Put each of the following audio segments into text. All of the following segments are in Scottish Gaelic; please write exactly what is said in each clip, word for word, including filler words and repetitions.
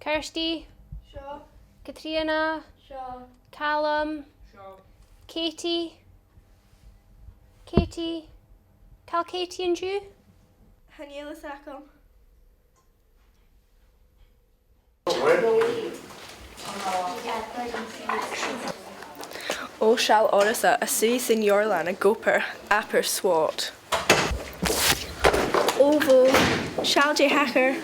Kirsty? Seo. Catrìona? Seo. Calum? Seo. Katie? Katie? Càit a bheil Katie an-diugh? Chan eil fhios agam. O, seall orrasan, a' suidhe san leabharlann ag obair, abair sònraichte. O bhò, seall dè thachair.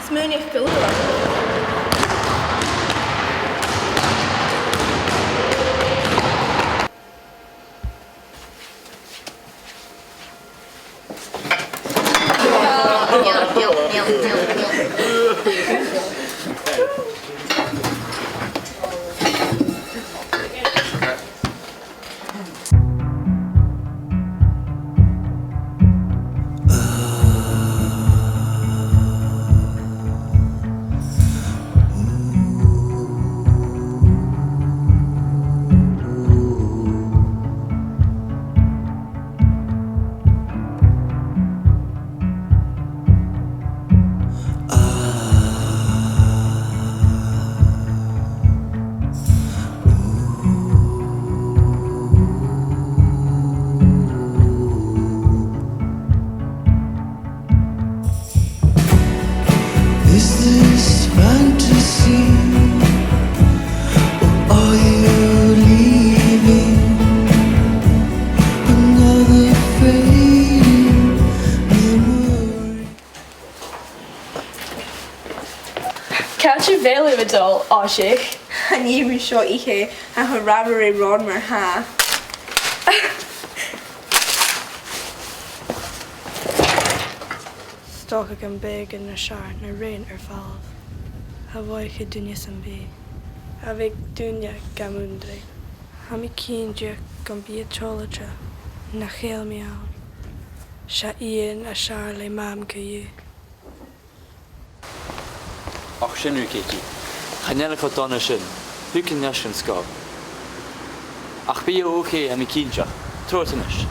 Smaoinich gu leòr. Is this fantasy, or are you leaving another fading memory? Càit a bheil thu a' dol, Oiseach? Chan eil mi seo ithe, tha thu ro mhath air a' bhròn mar-thà. 'S dòcha gum biodh an t-sealladh na rèin air falbh. Tha bòidhchead duine sam bith. Tha bhith duine gam ionndrainn. Tha mi cinnteach gum bi iad toilichte nach eil mi ann. 'S e Iain as fheàrr le Mam co-dhiù. Ach sin thu, Katie. Chan eil e cho dona sin. Thug e a-nis dhan sgoil. Ach bidh e okay, tha mi cinnteach. Trobhad a-nis.